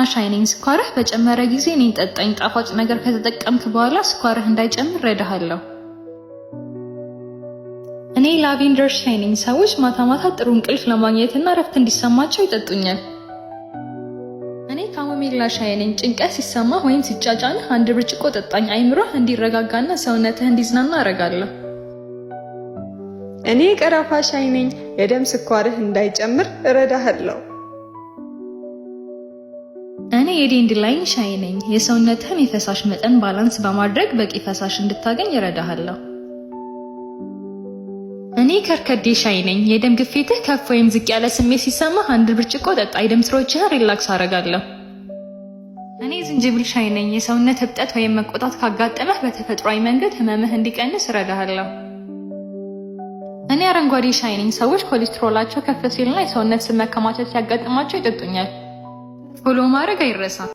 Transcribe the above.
ሻይ ነኝ። ስኳርህ በጨመረ ጊዜ እኔን ጠጣኝ። ጣፋጭ ነገር ከተጠቀምክ በኋላ ስኳርህ እንዳይጨምር እረዳሃለሁ። እኔ lavender ሻይ ነኝ። ሰዎች ማታ ማታ ጥሩ እንቅልፍ ለማግኘትና እረፍት እንዲሰማቸው ይጠጡኛል። እኔ ካሞሜላ ሻይ ነኝ። ጭንቀት ሲሰማህ ወይም ሲጫጫንህ አንድ ብርጭቆ ጠጣኝ። አይምሮህ እንዲረጋጋና ሰውነትህ እንዲዝናና አረጋለሁ። እኔ ቀረፋ ሻይ ነኝ። የደም ስኳርህ እንዳይጨምር እረዳሃለሁ። እኔ የ dandelion ሻይ ነኝ። የሰውነትህን የፈሳሽ መጠን balance በማድረግ በቂ ፈሳሽ እንድታገኝ እረዳሃለሁ። እኔ ከርከዴ ሻይ ነኝ። የደም ግፊትህ ከፍ ወይም ዝቅ ያለ ስሜት ሲሰማህ አንድ ብርጭቆ ጠጣ። የደም ስሮችህን relax አረጋለሁ። እኔ ዝንጅብል ሻይ ነኝ። የሰውነት እብጠት ወይም መቆጣት ካጋጠመህ በተፈጥሯዊ መንገድ ህመምህ እንዲቀንስ እረዳሃለሁ። እኔ አረንጓዴ ሻይ ነኝ። ሰዎች ኮሌስትሮላቸው ከፍ ሲልና የሰውነት ስብ መከማቸት ሲያጋጥማቸው ይጠጡኛል። Follow ማድረግ አይረሳ።